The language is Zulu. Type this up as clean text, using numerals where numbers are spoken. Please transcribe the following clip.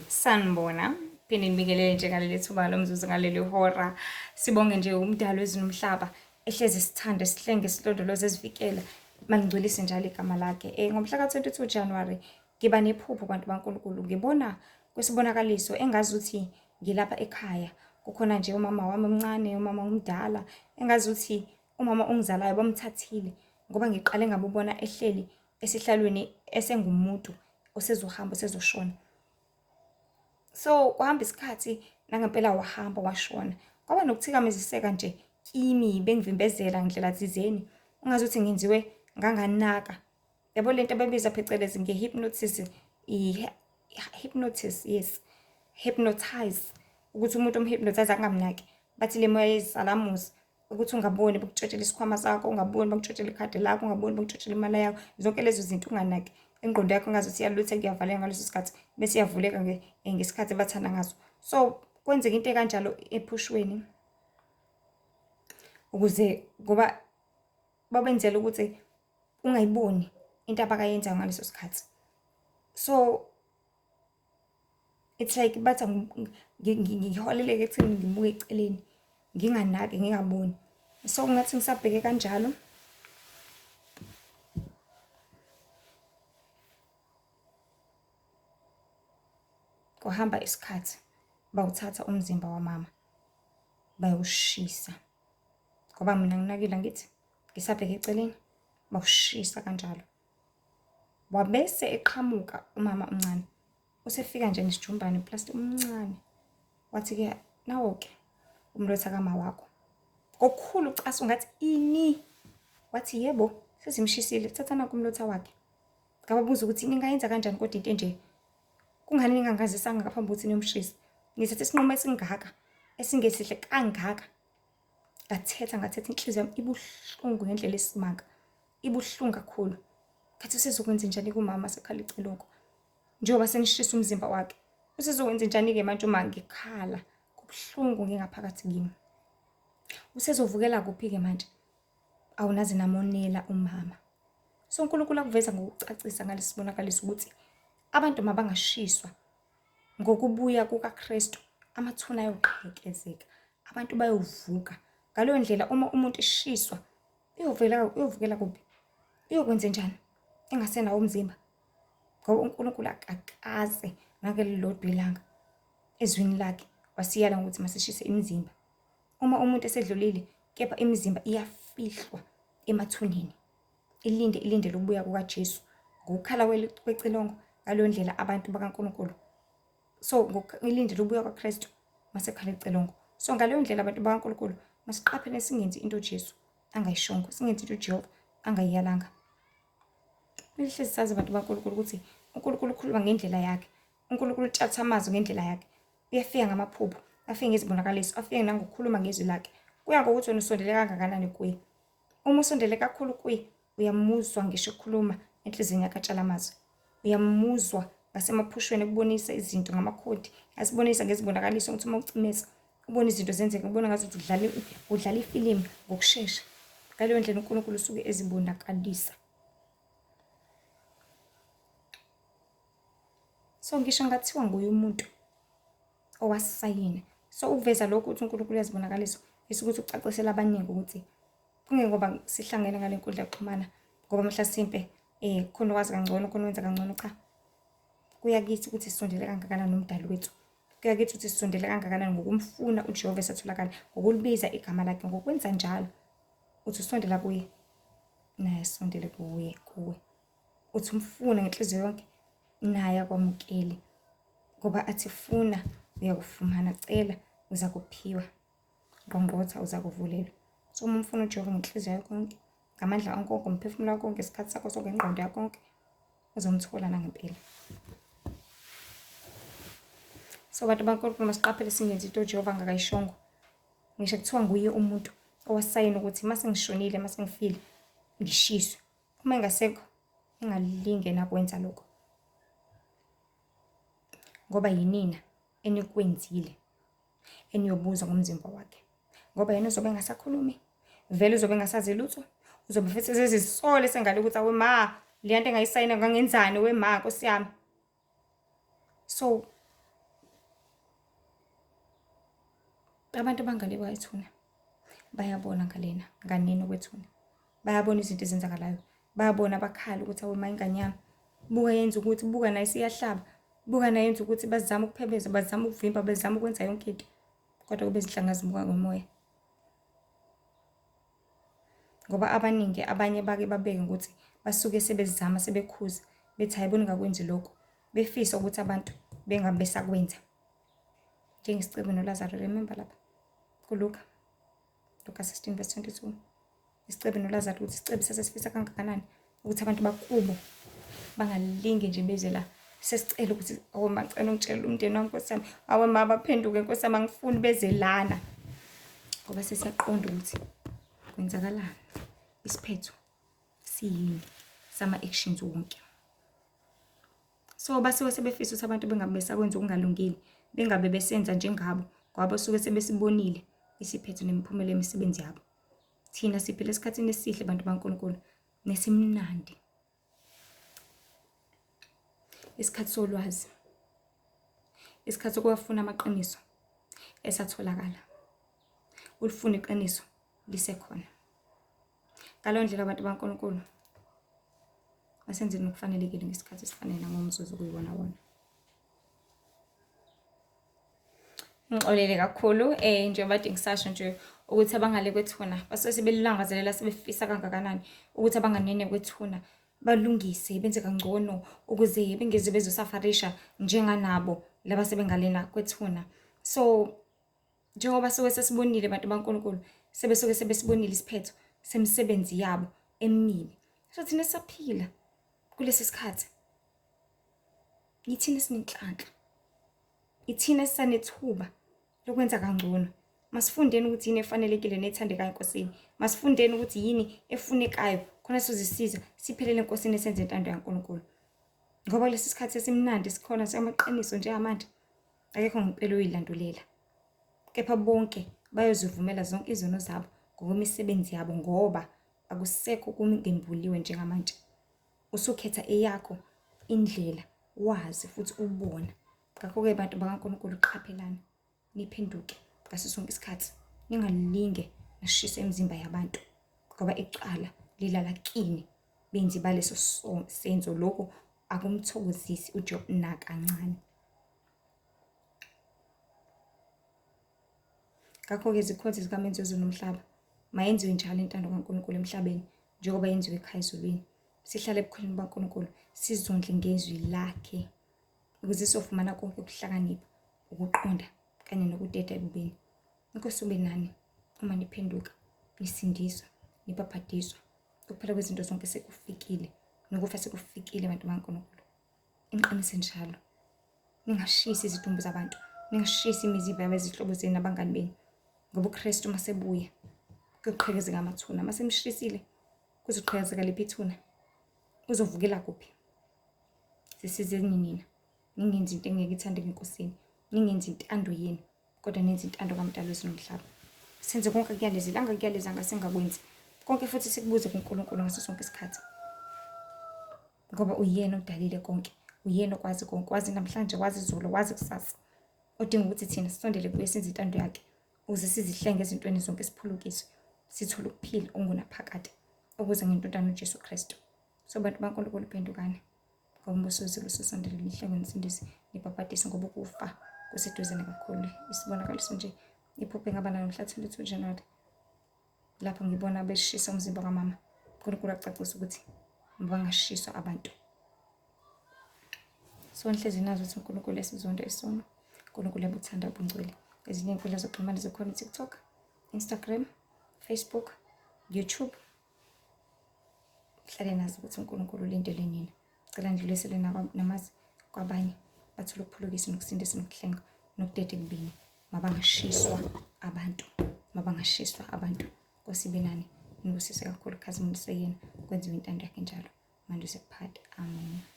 Sanibona. Phinde nibingelele nje ngaleli thuba lomzuzu ngaleli hora. Sibonge nje umdali wezulu nomhlaba ehlezi sithanda sihlenge silondoloze esivikela. Malingcwelise njalo igama lakhe. Ngomhla ka-22 January ngiba nephupho bantu baNkulunkulu ngibona kwesibonakaliso engazuthi ngilapha ekhaya. Kukhona nje umama wami omncane, umama omdala engazuthi umama ongizalayo bamthathile ngoba ngiqale ngabubona ehleli esihlalweni esengumuntu osezohamba osezoshona. So kwahamba isikhathi nangempela wahamba washona. Kwaba nokuthikameziseka nje kimi bengivimbezela ngindlela thizeni ungazuthi ngenziwe nganganaka. Yabo lento abayibiza phecelezi nge-hypnotism, i-hypnosis, yes, hypnotize ukuthi umuntu omhypnotize angamnaki. Bathi le moya yezalamuzi ukuthi ungaboni bakutshotshela isikhwama sakho, ungaboni bakutshotshela ikhadi lakho, ungaboni bakutshotshela imali yakho, zonke lezo zinto unganaki. Ingqondo yakho ngazuthi iyalutheka iyavaleka ngaleso sikhathi bese iyavuleka ngesikhathi abathanda ngaso. So kwenzeka into ekanjalo ephushweni ukuze ngoba babenzela ukuthi ungayiboni into abakayenzayo ngaleso sikhathi. So it's like bathi ngiholeleke ekutheni ngibuke eceleni nginganaki ngingaboni. So ngathi ngisabheke kanjalo kwahamba isikhathi bawuthatha umzimba wamama bayowushisa ngoba mina nginakile angithi ngisabheke eceleni bawushisa kanjalo. Wabese eqhamuka umama omncane usefika nje nesijumbane plastic omncane wathi-ke nawo-ke umlotha kama wakho ngokukhulu ucasa ungathi ini wathi yebo sesimshisile thatha nakho umlotha wakhe ngababuza ukuthi ningayenza kanjani kodwa into enje kungani ningangazisanga ngaphambi kokuthi niyomshisa nithathe isinqumo esingaka esingesihle kangaka ngathetha ngathetha inhliziyo yami ibuhlungu ngendlela esimanga ibuhlungu kakhulu khathi usezokwenza njani kumama sekhala icilongo njengoba senishisa umzimba wakhe usezokwenza njani-ke manje uma ngikhala kubuhlungu ngingaphakathi kimi usezovukela kuphi-ke manje awunaze namonela umama so uNkulunkulu akuveza ngokucacisa ngalesi sibonakaliso ukuthi abantu mabangashiswa ngokubuya kukaKristu amathuna ayoqhekezeka abantu bayovuka ngaleyo ndlela uma umuntu eshiswa uyovela uyovukela kuphi uyokwenze njani engasenawo umzimba ngoba uNkulunkulu akakaze ngake lilodwa ilanga ezwini lakhe wasiyala ngokuthi masishise imizimba uma umuntu esedlulile kepha imizimba iyafihlwa emathuneni ilinde ilindele ukubuya kukaJesu ngokukhala kwecilongo ngaleyo ndlela abantu bakaNkulunkulu so ngilindele ukubuya kwaKristu masekhala icilongo so ngaleyo ndlela abantu bakaNkulunkulu masiqaphele singenzi into uJesu angayishongo singenzi into uJehova angayiyalanga kumele hlezi sazi abantu bakaNkulunkulu ukuthi uNkulunkulu ukhuluma ngendlela yakhe uNkulunkulu utshatha amazwi ngendlela yakhe uyafika ngamaphupho afike ngezibonakaliso afike nangokukhuluma ngezwi lakhe kuya ngokuthi wena usondele kangakanani kuye uma usondele kakhulu kuye uyamuzwa ngisho ekhuluma enhliziyweni yakhe atshala amazwi uyamuzwa ngasemaphushweni ekubonisa izinto ngamakhodi asibonisa ngezibonakaliso ukuthi uma ucimeza ubona izinto zenzeka ubona ngathi udlala udlala ifilimu ngokushesha ngaleyo ndlela uNkulunkulu usuke ezibonakalisa so ngisho ngathiwa nguye umuntu owasayina so ukuveza lokhu ukuthi uNkulunkulu uyazibonakalisa isukuthi ucacisela abaningi ukuthi kungengoba sihlangene ngale nkundla yokuxhumana ngoba mhlasimpe eh khona owazi kangcono khona wenza kangcono cha kuya kithi ukuthi sisondele kangakanani nomdali wethu kuya kithi ukuthi sisondele kangakanani ngokumfuna uJehova esatholakala ngokulibiza igama lakhe ngokwenza njalo uthi usondela kuye naye sondele kuye kuwe uthi umfune ngenhliziyo yonke naye akwamukele ngoba athi funa uyakufumana cela uza kuphiwa ngqongqotha uza kuvulelwa so uma umfuna uJehova ngenhliziyo yakho yonke ngamandla onke onke umphefumulo wakho wonke isikhathi sakho sonke ingqondo yakho yonke uzomthola nangempela so bantu baNkulunkulu masiqaphele singenzi into uJehova angakayishongo ngisho kuthiwa nguye umuntu owasayina ukuthi uma sengishonile uma sengifile ngishiswe uma engasekho engalinge nakwenza lokho ngoba yinina enikwenzile eniyobuza ngomzimba wakhe ngoba yena uzobe engasakhulumi vele uzobe engasazi lutho uzobe futhi sezisole sengale ukuthi awe ma leya nto engayisayina ngangenzani we ma nkosi yami so Abantu abangale kwethuna bayabona ngalena nganeno kwethuna. Bayabona izinto ezenzakalayo. Bayabona bakhala ukuthi awu ma ingane yami buka yenza ukuthi buka naye siyahlaba buka naye yenza ukuthi bazama ukuphebeza bazama ukuvimba bazama ukwenza yonke into kodwa kube izinhlanga zimuka ngomoya. Ngoba abaningi abanye bake babeke ukuthi basuke sebezama sebekhuza bethi hhayi bo ningakwenzi lokhu befisa ukuthi abantu bengabe besakwenza. Njengesicebo noLazaro remember lapha kuLuka Luka 16 verse 22 isicebi noLazaro ukuthi isicebi sasesifisa kangakanani ukuthi abantu bakubo bangalingi nje beze la sesicela ukuthi awe ma cela ungitshele umndeni wami nkosi yami awe ma baphenduke nkosi yami angifuni beze lana ngoba sesiyaqonda ukuthi kwenzakalani isiphetho siyini sama-actions wonke so basuke sebefisa ukuthi abantu bengabe besakwenza okungalungile bengabe besenza njengabo ngoba basuke sebesibonile isiphetho nemiphumela yemisebenzi yabo thina siphila esikhathini esihle bantu baNkulunkulu nesimnandi isikhathi solwazi isikhathi sokuwafuna amaqiniso esatholakala ulifuna iqiniso lisekhona ngaleyo ndlela abantu baNkulunkulu asenzeni okufanelekile ngesikhathi esifanele nangomzuzu kuyiwona wona Ngixolele kakhulu eh njengoba kade ngisasho nje ukuthi abangale kwethuna basuke sebelangazelela sebefisa kangakanani ukuthi abanganene kwethuna balungise benze kangcono ukuze bengeze bezosafarisha njenganabo laba sebengalena kwethuna. So njengoba suke sesibonile bantu baNkulunkulu sebesuke sebesibonile isiphetho semisebenzi yabo emibi. So thina sisaphila kulesi sikhathi yithina esinenhlanhla Ithina esisanethuba lokwenza kangcono. Masifundeni ukuthi yini efanelekile nethandekayo eNkosini. Masifundeni ukuthi yini efunekayo khona sizisiza siphelele eNkosini esenze intando yaNkulunkulu. Ngoba kulesi sikhathi esimnandi sikhona samaqiniso njengamanje akekho ngempela oyilandulela. Kepha bonke bayozivumela zonke izono zabo ngokwemisebenzi yabo ngoba akusekho okungembuliwe njengamanje. Usukhetha eyakho indlela wazi futhi ubona. Ngakho-ke bantu bakaNkulunkulu qaphelani niphenduke ngaso sonke isikhathi ningalinge nishise imizimba yabantu ngoba icala lilala kini benzi baleso senzo lokho akumthokozisi uJob nakancane. Ngakho-ke izikhonzi zikaMenzi wezulu nomhlaba mayenziwe njalo intando kaNkulunkulu emhlabeni njengoba yenziwe ekhaya ezulwini. Sihlale ebukhoneni bukaNkulunkulu sizondle ngezwi lakhe ukuze sizofumana konke ukuhlakanipha, ukuqonda kanye nokudeda ebubini. Inkosi ube nani uma niphenduka, nisindiswa, nibhabhadiswa. Ukuphela kwezinto zonke sekufikile, nokufa sekufikile bantu bakaNkulunkulu. Inqinise njalo. Ningashisi izidumbu zabantu, ningashisi imizimba yabezihlobo zenu nabangani benu. Ngoba uKristu uma sebuya kuyoqhekezeka amathuna. Uma semshisile kuzoqhekezeka liphi ithuna? Uzovukela kuphi? Zisizeni nina. Ningenzi into engeke ithandeke eNkosini. Ningenzi intando yenu kodwa nenze intando kaMdali wezulu nomhlaba. Senze konke kuyalezile, angakuyalezanga singakwenzi. Konke futhi sikubuze kuNkulunkulu ngaso sonke isikhathi. Ngoba uyena odalile konke, uyena okwazi konke, wazi namhlanje, wazi izolo, wazi kusasa. Odinga ukuthi thina sisondele kuye senze intando yakhe ukuze sizihlenge ezintweni zonke siphulukiswe, sithole ukuphila okungunaphakade ukuze ngeNdodana uJesu Kristu. So bantu baNkulunkulu phendukani. Ngoba umbuso wezulu ususondele nihlenge nisindise nibhabhadiswe ngoba ukufa kuseduzane kakhulu. Isibonakaliso nje iphupho engaba nalo mhla 22 January lapho ngibona beshisa umzimba kamama. uNkulunkulu acacisa ukuthi bangashiswa abantu. So nihlezi nazi ukuthi uNkulunkulu esizonda isono. uNkulunkulu uyabuthanda ubungcwele. Ezinye iy'nkundla zokuxhumana zikhona i-TikTok, Instagram, Facebook, YouTube. Hlale nazi ukuthi uNkulunkulu ulindele nina. Cela nidlulisele namazi kwabanye bathole ukuphulukisa nokusindisa nokuhlenga nokudeda ekubini. Mabangashiswa abantu. Mabangashiswa abantu. Nkosi ibe nani. Nibusise kakhulu khazimulise yena kwenziwe intando yakhe njalo. Manje sekuphakade. Amen.